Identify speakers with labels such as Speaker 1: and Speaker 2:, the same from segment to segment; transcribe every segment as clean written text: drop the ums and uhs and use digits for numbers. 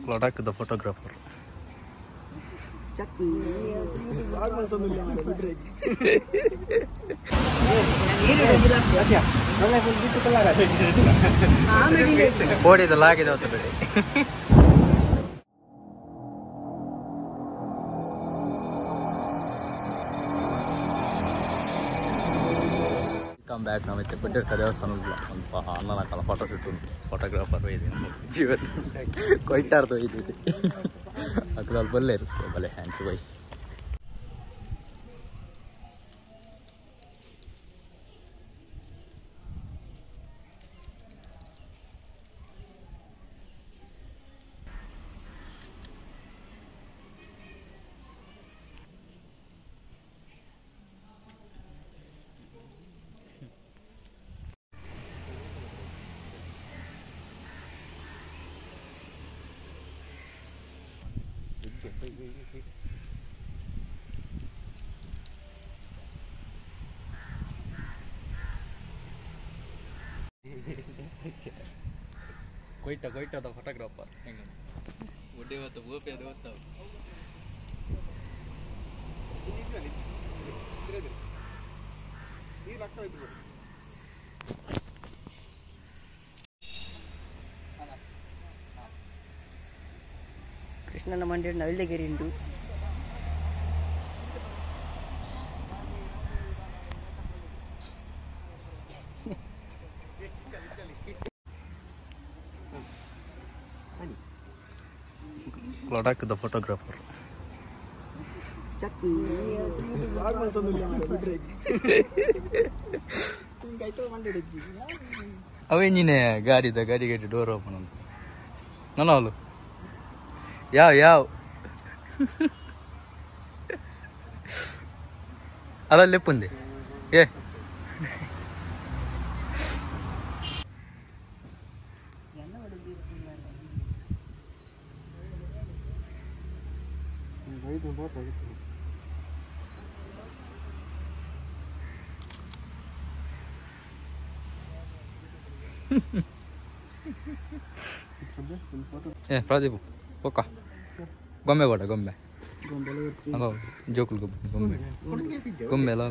Speaker 1: Lodak the photographer. ಬೋಡಿದ ಲಾಗಿದೆ ಅವತ್ತು ಬಿಡಿ. Come back ನಾವೈತೆ ಗುಡ್ಡಕ್ಕ ದೇವಸ್ಥಾನ ಒಂದು ಅಣ್ಣನ ಕಾಲ ಫೋಟೋ ಶೂಟ್ ಉಂಟು. ಫೋಟೋಗ್ರಾಫರ್ ಒಯ್ದು ಜೀವನ ಕೊಯ್ಟಾರ್ದು ಒಯ್ದು ಅಕ್ರಲ್ಲಿ ಬಲ್ಲೆ ಸೊ ಬಲೆ ಹ್ಯಾಂಡ್ಸ್ ಬೈ. ಕೊಯ್ಟ ಕೊಯ್ಟದ ಫೋಟೋಗ್ರಾಫರ್ ಹೆಂಗ ಒಡ್ಡೆ ಹೊತ್ತು ಗೋಪಿ ಅದು ಗೊತ್ತಾವ.
Speaker 2: ಕೃಷ್ಣನ ಮಂಡ್ಯ ನವಿಲಗಿರಿ ಉಂಟು.
Speaker 1: Lodak the photographer. ಅವೇ ನೀನೆ ಗಾಡಿದ ಗಾಡಿ ಗಾಡಿ ಡೋರ್ ಓಪನ್ ಅಂತ ನಾನು ಅವಳು ಯಾವ ಯಾವ ಅಲ್ಲ ಲೆಪ್ಪುಂದೆ ಏ ಏ ಪ್ರದೀಪ್ ಪೊಕ್ಕ ಗೊಂಬೆ ಬೋಡ ಗೊಂಬೆ ಅಲ್ಲ ಜೋಕುಲ್ ಗೊಂಬೆ ಗೊಂಬೆ ಅಲ್ಲ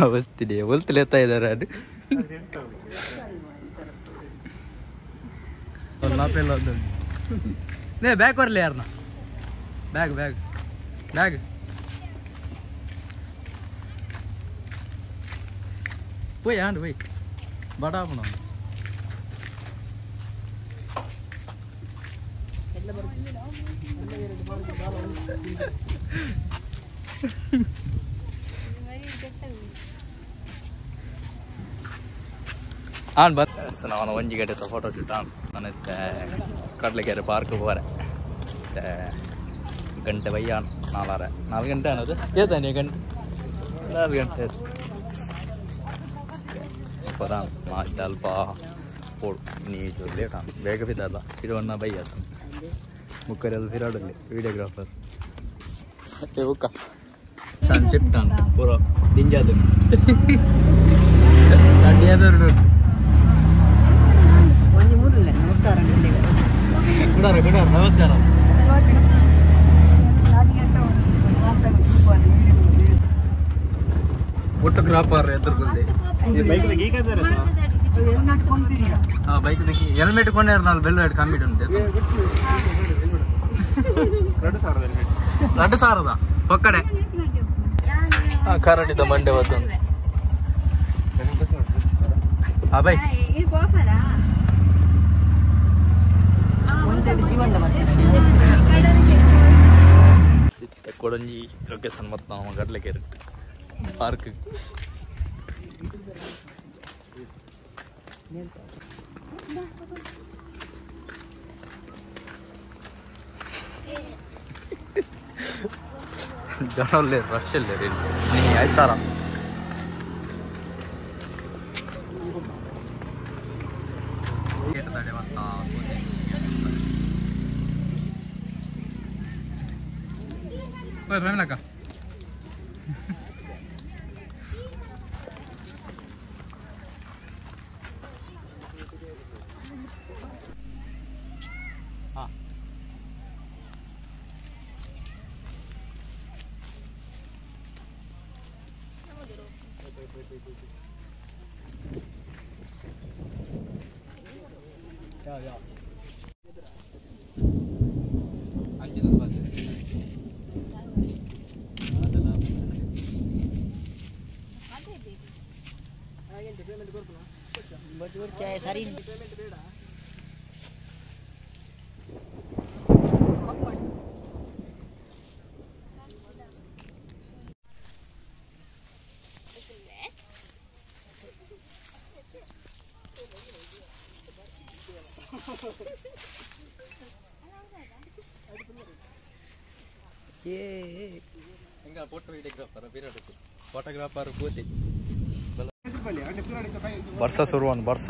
Speaker 1: ಅವಸ್ಥಿದೆ ಒಲ್ತಲೇತಾ ಇದ್ದಾರೆ ಅದು ನೇ ಬ್ಯಾಗ್ ಬರಲಿ ಯಾರನ್ನ ಬ್ಯಾಗ್ ಬ್ಯಾಗ್ ಬ್ಯಾಗ್ போய் ஆண்டு போய் படா பண்ணுவாங்க. ಆನ್ ಬತ್ ನಾನು ಒಂಜಿ ಗಂಟೆ ಫೋಟೋ ಶೂಟ್ ಆನ್ ನಾನು ಕಡಲಕೆರೆ ಪಾರ್ಕ್ ಹೋರೆ ಗಂಟೆ ಬಯ್ಯ ನಾಲ್ಕರ 4 ಗಂಟೆ ಅನ್ನೋದು ಏತಾನೆ ಗಂಟೆ 4 ಗಂಟೆ ಪರಾನ್ ಅಲ್ಪ ಪೋಡು ನೀಚು ಲೇಟ್ ಆನ್ ಬೇಗ ಬಿದ್ದಲ್ಲ ಇರುವನ್ನ ಬಯ್ಯ ಮುಕ್ಕರೆಲ್ಲ ಫಿರಾಡಲ್ಲಿ ವಿಡಿಯೋಗ್ರಾಫರ್ ಮತ್ತೆ ಉಕ್ಕ ಸನ್ ಶಿಫ್ಟ್ ಆನ್ ಪೂರ ದಿಂಜಾದ
Speaker 2: ನಮಸ್ಕಾರ
Speaker 1: ಗುಡಾರ ಗುಡಾರ ನಮಸ್ಕಾರ. ಫೋಟೋಗ್ರಾಫರ್ ಎದುರುಗುಂದೆ ಬೈಕ್ ಹೆಲ್ಮೆಟ್ ಕೊಂಡಾರ ನಾಲ್ ಬೆಲ್ ಕಮ್ಮಿ ಉಂಟು 2000 ಪಕ್ಕಡೆ ಕರಡಿದ ಮಂಡೆ ಹೊತ್ತು ಬೈ ಕೊಡಂಜಿ ಲೊಕೇಶನ್ ಮತ್ತು ನಾವು ಗಡ್ಲಕ್ಕೆ ಪಾರ್ಕ್ ಜನ ರಶ್ ಇಲ್ಲ ರೀ ನೀ ಆಯ್ತಾರ
Speaker 2: ಸರಿ
Speaker 1: ಫೋಟೋಗ್ರಾಫರ್ ಪೂತಿ ಬರ್ಸ ಶುರುವನ್ ಬರ್ಸ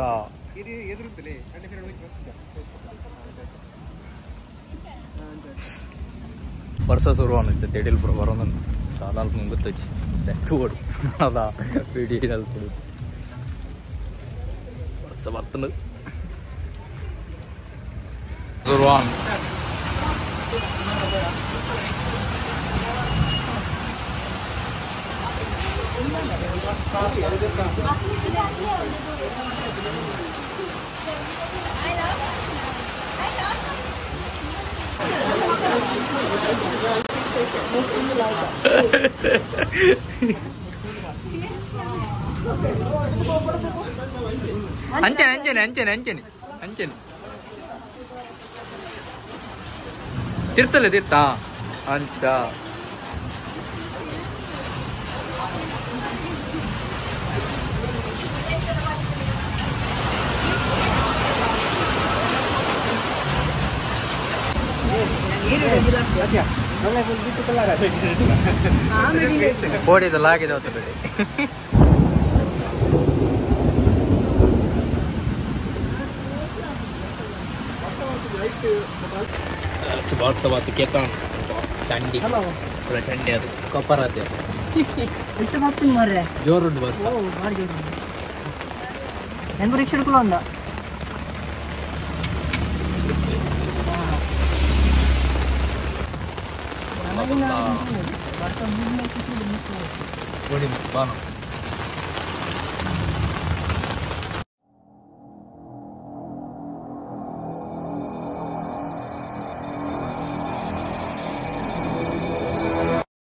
Speaker 1: ಬರ್ಸ ಶುರುವನ್ ಇತ್ತೆ ತೆಡಿಲ್ ಪೂರ ಬರೋದನ್ನು ಸಾಲ ಅಲ್ಪ ಗೊತ್ತಚ್ಚಿ ತೂಡು ಅದ ವಿಡಿಯೋ ಬರ್ಸ ಬರ್ತಂದು ಶುರುವನ್ ಅಂಚನೆ ಅಂಚನೆ ಅಂಚನೆ ಅಂಚನೆ ಅಂಚನೆ ತಿರ್ತಲ್ಲ ತಿರ್ತಾ ಅಂಚ ಓಡಿದಲ್ಲ ಆಗಿದೆ ಹೊತ್ತು ಬಿಡಿ. ಸುಬಾರ್ಸವಾತು ಕೇತಾನ್ ಚಂಡಿ ಪೂರ ಚಂಡಿ ಅದು ಕೊಪ್ಪರಾತೆ
Speaker 2: ಇಟ್ಟು ಬರ್ತೀನಿ ಮಾರ್ರೆ
Speaker 1: ಜೋರುಂಡು ಬರ್ಸ
Speaker 2: ಭಾರಿ ಜೋರು ಹೆಂಗು ರಿಕ್ಷಾ ಹಿಡ್ಕೊಳ್ಳೋ ಅಂದ
Speaker 1: ಓಡಿ ಬಾನು.